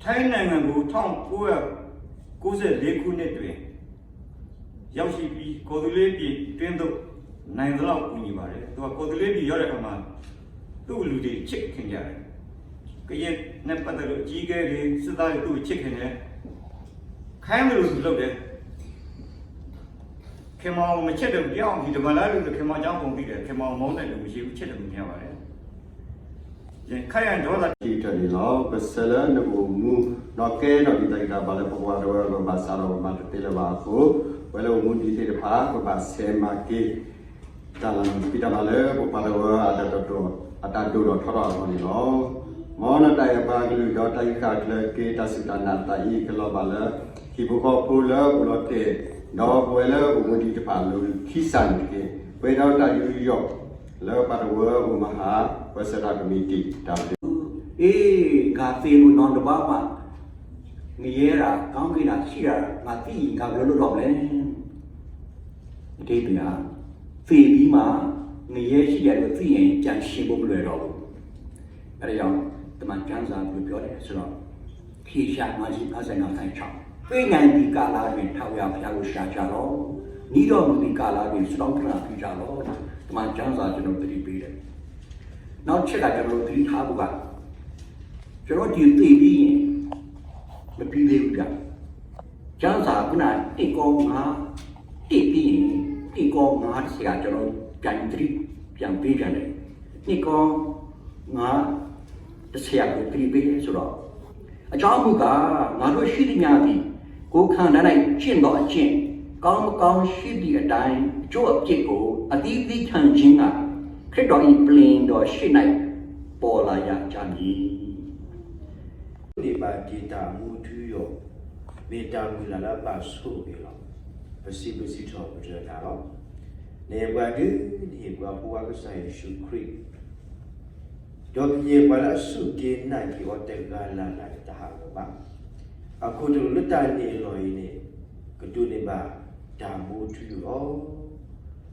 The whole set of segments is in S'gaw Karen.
ထိုင်းနိုင်ငံကို ထောင့်ကိုးရာကိုးဆယ့်လေးခုနှစ်တွင် ရောက်ရှိပြီး ကော်သူလေးပြည်တွင်းသို့ နိုင်သလောက်ကူညီပါတယ်။ သူက ကော်သူလေးပြည်ရောက်တဲ့အခါမှာ သူ့လူတွေချစ်ခင်ကြတယ်။ ကရင်နဲ့ပတ်သက်လို့ အကြီးအကဲတွေ စစ်သားတွေ သူ့ကိုချစ်ခင်တယ်။ ခိုင်းသလိုသူလုပ်တယ်။ ခင်မောင်မချစ်တဲ့ တယောက်ဒီဗလာလူ ခင်မောင်ကြောင့် ပုံသိတယ်။ ခင်မောင်မုန်းတဲ့လူမရှိဘူး။ ချစ်တယ် မြင်ရတယ်။ ရခိုင်ဒေါသ တီထၢၣ်န့ၣ်လီၤ. ပဆၢလၢနကအိၣ်မူ ဒီးကဲထီၣ်ဒံးတၢ်ဂံၢ်တၢ်ဘါလၢ ပပှၤတဝၢပဘၣ်စးထီၣ် ပမၤတသ့လၢၤဘၣ်အဃိ, ပဝဲလၢအိၣ်မူဒံးသ့ၣ်တဖၣ် ပဘၣ်ဆဲးမၤက့ၤ တၢ်လၢ်မုၢ်တံၢ်တၢ်ဘါလၢ ပပှၤတဝၢအတၢ်ဒိၣ်ထီၣ်ထီထီၣ်အဂီၢ်န့ၣ်လီၤ. မ်နတၢ်အဲၣ်ပှၤကလုာ် ဒီးတၢ်အုၣ်က့ၤခီၣ်က့ၤ တၢ်စူၢ်တၢ်နာ်သးအံၤ ကလီၤဘၣ်လၢ ဟံၣ်ဖိဃီဖိလၢအိၣ်လီၤတဲာ် ဒီးပဝဲလၢအိၣ်မူဒံးတဖၣ် အလိၤခံစးန့ၣ်တက့ၢ်. ပှဲၤဒီးတၢ်ယူးယီၣ်လၢပှၤတဝၢအိၣ်မၤဟး ပှၤဆၢတၢ်ကမံးတံာ် တၢ်ဘျုး เอ๊ะ ငါသေလို့နဒီးဘၣ်မး, ငရဲလား ကောင်းကင်လား ရှိလား ငါသိရင် ငါဘယ်လိုလုပ်တော့မလဲ အဓိပ္ပာယ်က သေပြီးမှ ငရဲရှိတယ်လို့သိရင် ပြန်ရှင်ဖို့မလွယ်တော့ဘူး။ အဲဒါကြောင့် တမန်ကျမ်းစာက ဘယ်လိုပြောလဲဆိုတော့ ထေရှား ငါးဆယ့်ငါးဆယ့်ငါးဆယ့်ခြောက် သိနိုင်သည့်ကာလတွင် ထာဝရဘုရားကိုရှာကြလော့။ နီးတော်မူသည့်ကာလတွင် ဆုတောင်းပတ္ထနာပြုကြလော့။ တမန်ကျမ်းစာ ကျွန်တော်သတိပေးတယ်။ နောက်တစ်ချက်က ကျွန်တော်တို့သတိထားဖို့က ကျွန်တော်တို့ဒီသေပြီးရင် မပြီးသေးဘူးဗျာ။ ကျမ်းစာခုနနှစ်ကောင်းငါး တစ်ပြီးရင် နှစ်ကောင်းငါးတစ်ဆယ်က ကျွန်တော်ပြန်သတိပြန်ပေးပြန်တယ်။ နှစ်ကောင်းငါးတစ်ဆယ်က သတိပေးတယ်ဆိုတော့ အကြောင်းမူကား ငါတို့ရှိသမျှသည် ကိုယ်ခန္ဓာ၌ကျင့်သောအကျင့် ကောင်းမကောင်းရှိသည့်အတိုင်း အကျိုးအပြစ်ကို အသီးသီးခံခြင်းငှာ ခရစ်တော်၏ပလ္လင်တော်ရှေ့၌ ပေါ်လာရကြမည်။ န့ၢ်ဘၣ်က့ၤတၢ်မူထူယိာ် မ့ၢ်တၢ်မုၢ်လၢ်လၢအဘၣ်ဆိၣ်ဂ့ၤလီၤ. ပစံးဘျုးစံးထီၣ်ပတြၢၤတၢ်လီၤ. နအဲၣ်ပှၤဒုး နဟ့ၣ်ပှၤဖိခွါကစၢ်ယ့ၣ်ၡူးခရံာ် ဒီးကယဲၢ်ပှၤလၢအစူၢ်က့ၤနာ်က့ၤအီၤတဂၤလၢ်လၢ်န့ၣ် တဟးဂီၤဘၣ်. အခိၣ်တလိာ်လၢတၢ်န့ၢ်အလီၢ်အံၤန့ၣ် ကဒိးန့ၢ်ဘၣ်တၢ်မူထူယိာ်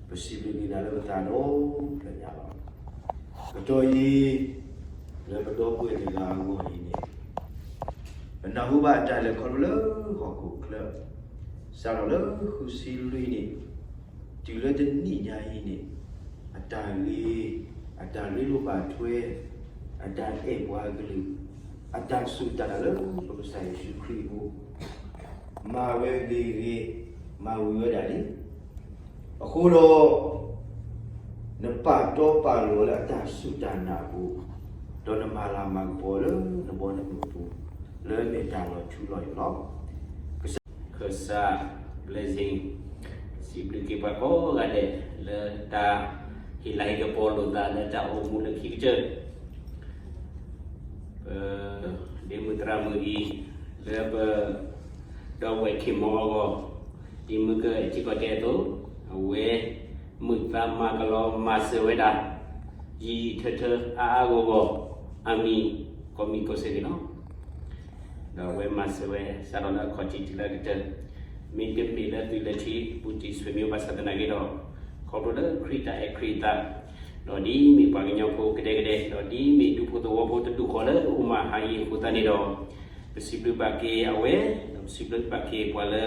လီၤ. ပစံးဘျုးက့ၤနၤလၢပသးဒီဖျၢၣ်ညါလီၤ. ကတီၢ်အံၤ လၢပဒီပုၢ်ဝဲၢ်တဂၤအဂီၢ်အံၤန့ၣ် ပနၢ်ဟူဘၣ်အတၢ်လဲၤခီဖျိလၢဟီၣ်ခိၣ်ချၢ စးထီၣ်လၢဃုဆံလွံၢ်နံၣ် တုၤလၢတနံၣ်ညါအံၤန့ၣ် အတၢ်ဂ့ၤ အတၢ်ရ့လိာ်ဘၣ်ထွဲ အတၢ်အဲၣ်ပှၤကလုာ် အတၢ်စူၢ်တၢ်နာ်လၢပကစၢ်ယ့ၣ်ၡူးခရံာ်အပူၤ မၤဝဲဂ့ၤဂ့ၤ မၤဝံၤဝဲဒၣ်လံ. အဃိဒီး နပာ်တီပာ်လိၤလၢအတၢ်စူၢ်တၢ်နာ်အပူၤ, ဒီးနမၤလၤမၤကပီၤလၢနဘီနမုၢ်အပူၤ, လၢမ့ၢ်တၢ်လီၤထူလီၤယိာ်လီၤ. ကစၢ် blessing စံးဘျုးက့ၤပှၤကိးဂၤဒဲး လၢတၢ်ဟ့ၣ်လၤဟ့ၣ်ကပီၤလိာ်သးလၢတၢ်အိၣ်မူလၢခံကတၢၢ် ပ ဒ့မုၣ်သရၣ်မုၣ်အံၤ လၢပ ဒီပုၢ်ဝဲၢ်ခ့ၢ်မီၤအဂီၢ်, ဒ်မုၢ်ကထံကီၢ်တဲအသိး, အဝဲ မုာ်သးမၤကလီမၤစၢၤဝဲဒၣ်, ယံာ်ယံာ်ထၢထၢအါအါဂီၢ်ဂီၢ်, အါမံၤ ကိးမံၤကိးစ့ၢ်န့ၣ်လီၤ. ဒီးအဝဲမၤစၢၤဝဲ စးထီၣ်လၢအခီၣ်ထံးတုၤလၢအကတၢၢ်, မ့တမ့ၢ်လၢသုးလၢထံ ဘူးတံၢ်ဆွေမျိုး ဘၣ်ဆၣ်သနာ်က့ဒီး, ခီဖျိလၢခရံာ်တၢ်အဲၣ်ခရံာ်အသး, ဒီးဒ်မ့ၢ်ပှၤကညီဖိကဒဲကဒဲ, ဒီးဒ်မ့ၢ်ဒူဖိသဝီဖိတဒူၣ်ဃီလၢအိၣ်မၤဟးဂီၤအဃိသတးန့ၣ်ဒီး, ပစံးဘျုးဘၣ်က့ၤအဝဲ, ဒီးပစံးဘျုးဘၣ်က့ၤပှၤလၢ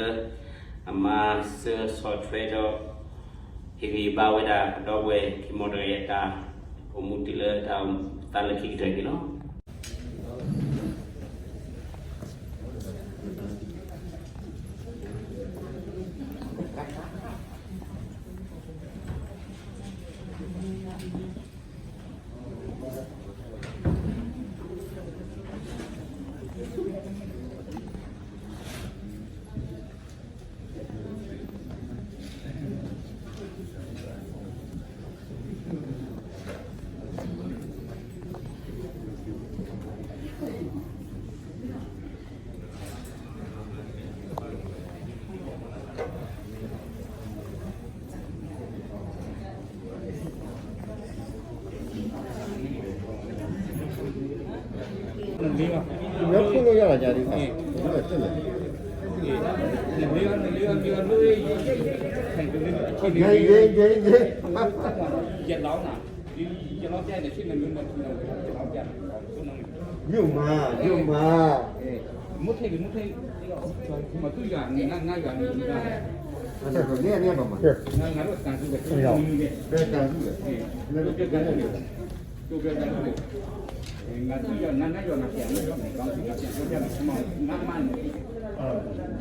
အမၤစၢၤဆီၣ်ထွဲဒီး ဟ့ၣ်ဂံၢ်ဘါဝဲဒၣ် ပဒီပုၢ်ဝဲၢ်ခ့ၢ်မီၤတဂၤအံၤအတၢ်အိၣ်မူတုၤလၢတၢ်အိၣ်သးလၢခံကတၢၢ်န့ၣ်လီၤ. ယုၢ်မၤ, ယုၢ်မၤ, မုၢ်ထ့ၣ်လံ မုၢ်ထ့ၣ်လံ, မၤသူၣ်ယွၤန့ၣ် ငါယွၤန့ၣ်, အတၢ်ကန့ၢ်န့ၣ်ဘၣ်မး, ငါဒိၣ်တၢ်သူၣ်ဘဲ, ဘဲတၢ်သူၣ်ဘဲ, လၢကကန့ၢ်န့ၣ်, ကကန့ၢ်န့ၣ်, ငါသူၣ်ယွၤ ငါယွၤ ငါပျဲန့ၣ်, ငါမၤန့ၣ်,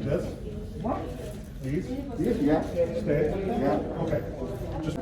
This? What? These? These, yeah. Stay? Yeah. Okay. Just